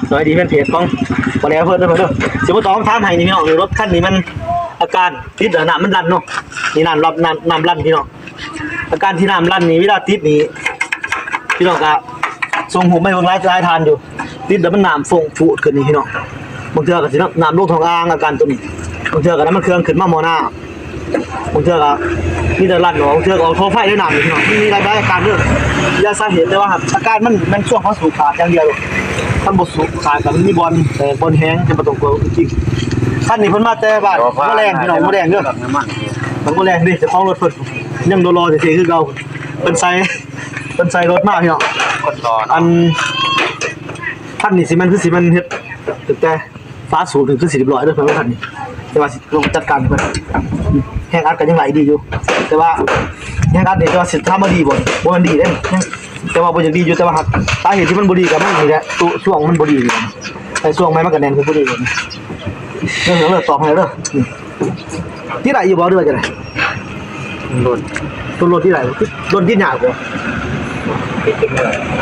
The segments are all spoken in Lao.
ສະບາຍດີແຟນເພຈຂອງບໍ່ແລ້ວເພິ່ນເດີ ຊິມາຕອບຄຳຖາມໃຫ້ນີ້ພີ່ນ້ອງ. ລົດຄັນນີ້ມັນອາການຕິດແລ້ວ ນ້ຳມັນລັນເນາະ. ນີ້ນ້ຳລັນ ນ້ຳ ນ້ຳລັນພີ່ນ້ອງ. ອາການທີ່ນ້ຳລັນນີ້ ເວລາຕິດນີ້ ພີ່ນ້ອງກະສົ່ງຮູບມາໃຫ້ເບິ່ງຫຼາຍ ຫຼາຍທ່ານຢູ່. ຕິດແລ້ວມັນນ້ຳຟົ້ງຟູດຂຶ້ນນີ້ພີ່ນ້ອງ. ບາງເທື່ອກະຊິນ້ຳ ນ້ຳລົງທ້ອງອ່າງ ອາການໂຕນີ້. ບາງເທື່ອກະນ້ຳມັນເຄື່ອງຂຶ້ນມາໝໍ້ນ້ຳ. ບາງເທື່ອກະມີແຕ່ລັນອອກ ບາງເທື່ອກະອອກທໍ່ໄຟໄດ້ນ້ຳນີ້ພີ່ນ້ອງ. ມັນມີຫຼາຍ ຫຼາຍອາການເດີ ຫຼາຍສາເຫດ. ແຕ່ວ່າອາການມັນ ມັນຊ່ວງເຮົາສູບຂາດຢ່າງດຽວ. ຄັນບໍ່ສູບຂາດກະມັນມີບ່ອນແຕກບ່ອນແຫງ ຈະບໍ່ຕ້ອງກົວຈິງ. ຄັນນີ້ເພິ່ນມາແຕ່ບ້ານຫົວແລງພີ່ນ້ອງ ຫົວແລງເດີ. ບັກຫົວແລງເດ້ ເຈົ້າຂອງລົດເພິ່ນຍັງຫຼໍ່ໆເທ່ໆຄືເກົ່າ. ເພິ່ນໃສ່ ເພິ່ນໃສ່ລົດມາພີ່ນ້ອງ. ອັນ ຄັນນີ້ຊິແມ່ນ ຄືຊິແມ່ນເຮັດຕັ້ງແຕ່ ຝາສູບນີ້ຄືຊິຮຽບຮ້ອຍເດີ ເພິ່ນວ່າຄັນນີ້. ແຕ່ວ່າຊິລົງຈັດການເພິ່ນ. ແຮງອັດກະຍັງໄຫຼດີຢູ່ ແຕ່ວ່າແຮງອັດນີ້ ແຕ່ວ່າຊິຖາມວ່າດີບໍ່ ບໍ່ແມ່ນດີເດ້. ແຕ່ວ່າບໍ່ຢາກດີຢູ່ ແຕ່ວ່າສາເຫດທີ່ມັນບໍ່ດີກະມັນນີ້ແຫຼະ ໂຕຊ່ວງມັນບໍ່ດີ. ໃສ່ຊ່ວງໃໝ່ມັນກະແໜ້ນຂຶ້ນກວ່ານີ້. ເດີ ເດີ ຕອບໃຫ້ເດີ. ຕິດໄດ້ຢູ່ບໍ່ ຫຼືວ່າຈັ່ງໃດ? ໂດນ ໂດນຕິດໄດ້ ໂດນຕິດຍາກບໍ່?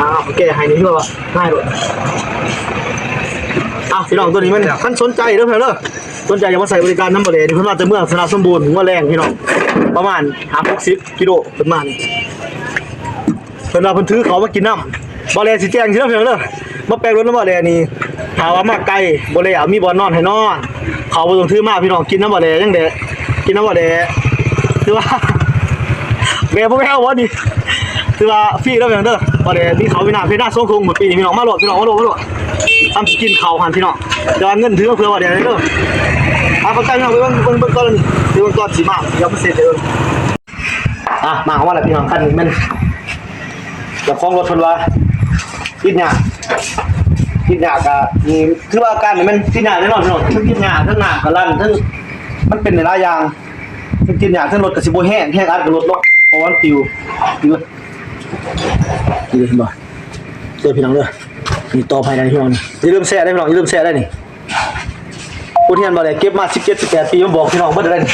ອ່າ ແກ້ໃຫ້ນີ້ຄືວ່າງ່າຍໂລດ. ອ່ະ ພີ່ນ້ອງ ໂຕນີ້ມັນ ຄັນສົນໃຈເດີພີ່ນ້ອງເດີ ສົນໃຈຢາກມາໃຊ້ບໍລິການນຳບໍ່ແລ້ນີ້ ເພິ່ນມາແຕ່ເມືອງຊະນະສົມບູນ ຫົວແລງພີ່ນ້ອງ ປະມານຫ້າຫົກສິບກິໂລ ເພິ່ນມານີ້. ເພິ່ນວ່າເພິ່ນຖືເຂົ້າມາກິນນຳ. ບໍ່ແລ້ຊິແຈ້ງຊື່ເດີພີ່ນ້ອງເດີ ມາແປກລົດນຳບໍ່ແລ້ນີ້ ຖ້າວ່າມາໄກບໍ່ແລ້ມີບ່ອນນອນໃຫ້ນອນ. ເຂົ້າບໍ່ຕ້ອງຖືມາພີ່ນ້ອງ ກິນນຳບໍ່ແລ້ ຍັງແດ່ ກິນນຳບໍ່ແລ້. ຖືວ່າແວ່ບໍ່ແວ່ບໍ່ນີ້ ຖືວ່າຟຣີເດີພີ່ນ້ອງເດີ. ບໍ່ແລ້ມີເຂົ້າມີນ້ຳ ເຮັດນາສອງທົ່ງໝົດປີນີ້ພີ່ນ້ອງ. ມາໂລດພີ່ນ້ອງ ມາໂລດ ມາໂລດ. ທຳຊິກິນເຂົ້າຫັ້ນພີ່ນ້ອງ ແຕ່ວ່າເງິນຖືເພື່ອບໍ່ແລ້ເດີ. ອ່າ ຂອບໃຈພີ່ນ້ອງ ໄປເບິ່ງ ເບິ່ງ ເບິ່ງກ່ອນ ໄປເບິ່ງກ່ອນຊິມາ ດຽວມັນເສັດເດີ. ອ່ະ ມາເຂົ້າມາແລ້ວພີ່ນ້ອງ. ຄັນນີ້ແມ່ນເຈົ້າຂອງລົດເພິ່ນວ່າຕິດຍາກ ຕິດຍາກກະ ຖືວ່າອາການນີ້ແມ່ນຕິດຍາກແນ່ນອນພີ່ນ້ອງ. ທັງຕິດຍາກ ທັງນ້ຳກະລັນ ທັງມັນເປັນຫຼາຍຢ່າງ. ທັງຕິດຍາກ ທັງລົດກະຊິບໍ່ແຮງ ແຮງອັດກະລົດລົງ ເພາະວ່າມັນປິວ ປິວ ເຫັນບໍ່ ເດີພີ່ນ້ອງເດີ. ນີ້ຕໍ່ໄປໄດ້ພີ່ນ້ອງ ຢ່າລືມແຊເດີພີ່ນ້ອງ ຢ່າລືມແຊໄດ້ນີ້. ບົດຮຽນບໍ່ໄດ້ເກັບມາສິບເຈັດ ສິບແປດປີ ມາບອກພີ່ນ້ອງເບິດແລ້ວນີ້.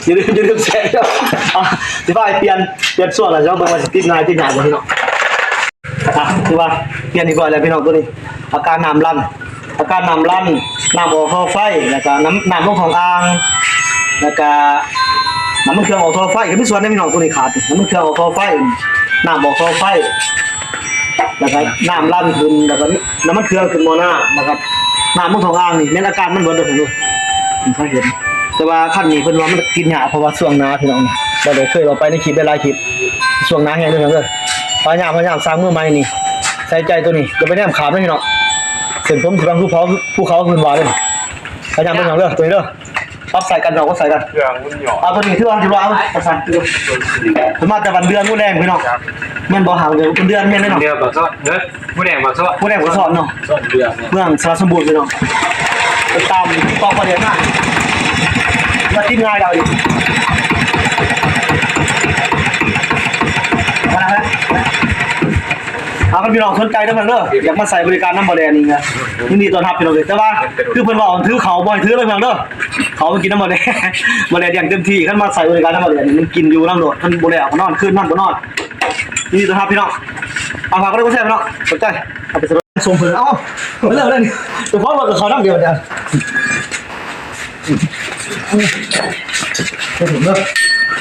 ຢ່າລືມ ຢ່າລືມແຊເດີ. ອ່ະ ຊິພາໄປປ່ຽນ ປ່ຽນຊ່ວງແລ້ວ ຈະມາເບິ່ງວ່າຊິຕິດງ່າຍຕິດຍາກບໍ່ພີ່ນ້ອງ. ອ່ະ ຖືວ່າປ່ຽນຮຽບຮ້ອຍແລ້ວພີ່ນ້ອງ. ໂຕນີ້ອາການນ້ຳລັນ ອາການນ້ຳລັນ ນ້ຳອອກທໍ່ໄຟ ແລ້ວກະນ້ຳ ນ້ຳລົງທ້ອງອ່າງ ແລ້ວກະນ້ຳມັນເຄື່ອງອອກທໍ່ໄຟ ກະມີສ່ວນເດ້ພີ່ນ້ອງ. ໂຕນີ້ຂາດ ນ້ຳມັນເຄື່ອງອອກທໍ່ໄຟ ນ້ຳອອກທໍ່ໄຟ ແລ້ວກະນ້ຳລັນຂຶ້ນ ແລ້ວກະນ້ຳມັນເຄື່ອງຂຶ້ນໝໍ້ນ້ຳ ແລ້ວກະນ້ຳມັນທ້ອງອ່າງນີ້ ແມ່ນອາການມັນເບິດເດີພີ່ນ້ອງ. ເພິ່ນເຫັນ ແຕ່ວ່າຄັນນີ້ເພິ່ນວ່າມັນກິນຍາກ ເພາະວ່າຊ່ວງໜາພີ່ນ້ອງ. ບໍ່ໄດ້ເຄີຍເວົ້າໄປໃນຄລິບຫຼາຍໆຄລິບ ຊ່ວງໜາແຮງເດີພີ່ນ້ອງເດີ. ພະຍາຍາມ ພະຍາຍາມສ້າງມືໃໝ່ນີ້ ໃສ່ໃຈໂຕນີ້ ຢ່າໄປແນມຂ້າມເດີພີ່ນ້ອງ. ເສັ້ນຜົມຊິບັງພູເຂົາ ພູເຂົາເພິ່ນວ່າເດີ. ພະຍາຍາມເດີພີ່ນ້ອງເດີ ໂຕນີ້ເດີ. ປັບໃສ່ກັນ ເອົາໃສ່ກັນ ເຄື່ອງມັນຫຍໍ້. ເອົາໂຕນີ້ຖືວ່າ ຖືວ່າເອົາ ປະສານ ເພິ່ນມາແຕ່ບ້ານເດືອນ ຫົວແລງພີ່ນ້ອງ. ແມ່ນບໍ່ ຫາເດືອນ ເດືອນແມ່ນເນາະ. ເດືອນປາກຊ່ອນ ເອີ ຫົວແດງປາກຊ່ອນ ຫົວແດງປາກຊ່ອນເນາະ. ຊ່ອນເດືອນ ເມືອງສະຫະສົມບູນພີ່ນ້ອງ. ໄປຕາມຕໍ່ປະເດັນມາ ມາຕິດງ່າຍດາວອີກ. ເອົາ ຄັນພີ່ນ້ອງສົນໃຈເດີເພິ່ນເດີ ຢາກມາໃຊ້ບໍລິການນຳບໍ່ແລນີ້ນະ ຍິນດີຕ້ອນຮັບພີ່ນ້ອງເດີ. ແຕ່ວ່າຄືເພິ່ນເວົ້າ ຖືເຂົ້າບໍ່ໃຫ້ຖືເລີຍພີ່ນ້ອງເດີ. ເຂົ້າມາກິນນຳບໍ່ແລ ບໍ່ແລລ້ຽງເຕັມທີ່. ຄັນມາໃຊ້ບໍລິການນຳບໍ່ແລນີ້ ມັນກິນຢູ່ນຳໂລດ ມັນບໍ່ແລ້ວກໍນອນ ຄືນນອນບໍ່ນອນ. ຍິນດີຕ້ອນຮັບພີ່ນ້ອງ. ເອົາ ຝາກກົດໄລກົດແຊພີ່ນ້ອງ ຂອບໃຈ. ເອົາໄປສົ່ງເພິ່ນ ເອົາ ໄປເລີຍ ໄປເລີຍ ເຈົ້າຂອງລົດກໍເຂົ້ານຳດຽວ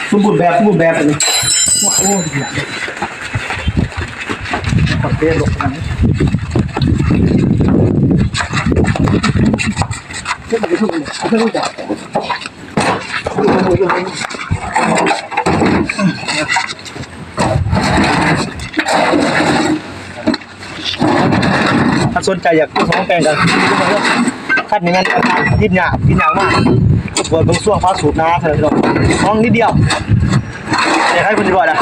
ສົມບູນແບບ ສົມບູນແບບອັນນີ້. ໂອ້ຍ ຂອບໃຈ ລົດ ຖ້າສົນໃຈຢາກສອງແປງກັນ ຄັນນີ້ແມ່ນຕິດຍາກ ຕິດຍາກມາກ ກວດເບິ່ງຊ່ວງຝາສູບໜາເທື່ອ ຂອງນິດດຽວ ແຕ່ໃຫ້ເພິ່ນຮຽບຮ້ອຍລະ.